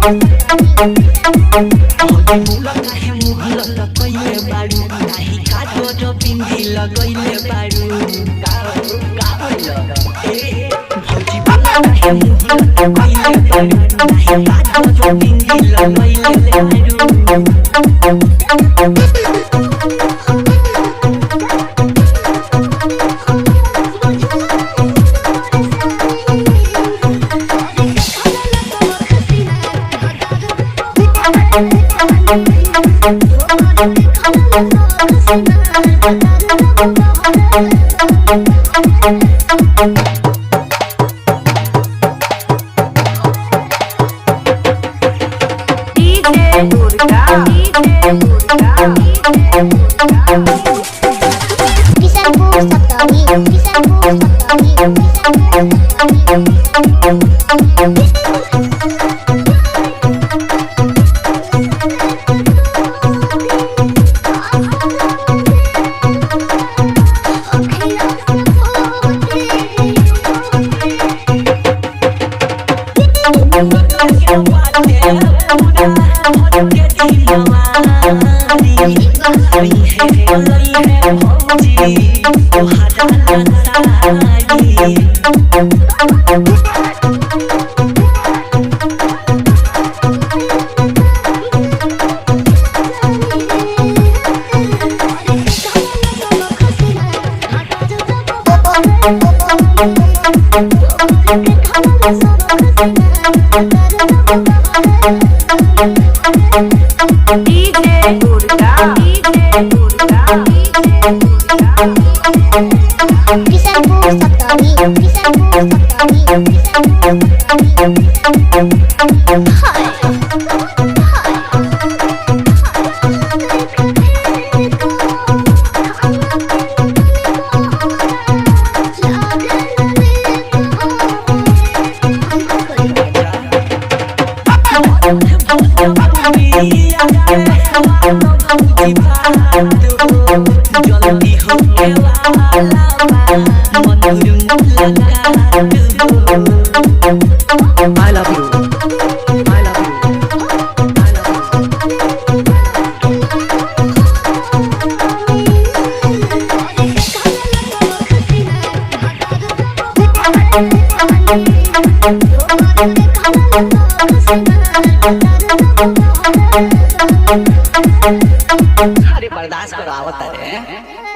भौजी काहे मुँह लटकैले बारू नाही काजर बिंदी लगैले बारू का का भइल ए भौजी काहे मुँह लटकैले बारू नाही काजर बिंदी लगैले बारू। DJ Durga, DJ Durga, DJ Durga. Kisarpur Saptami, Kisarpur Saptami, Kisarpur Saptami. DJ Durga, DJ Durga, DJ Durga. Kisarpur Saptami, Kisarpur Saptami, Kisarpur Saptami. जल्दी होके वाला मधुर मुलाकात हो। I love you. I love you. I love you. अरे बर्दाश्त करो आवत रे।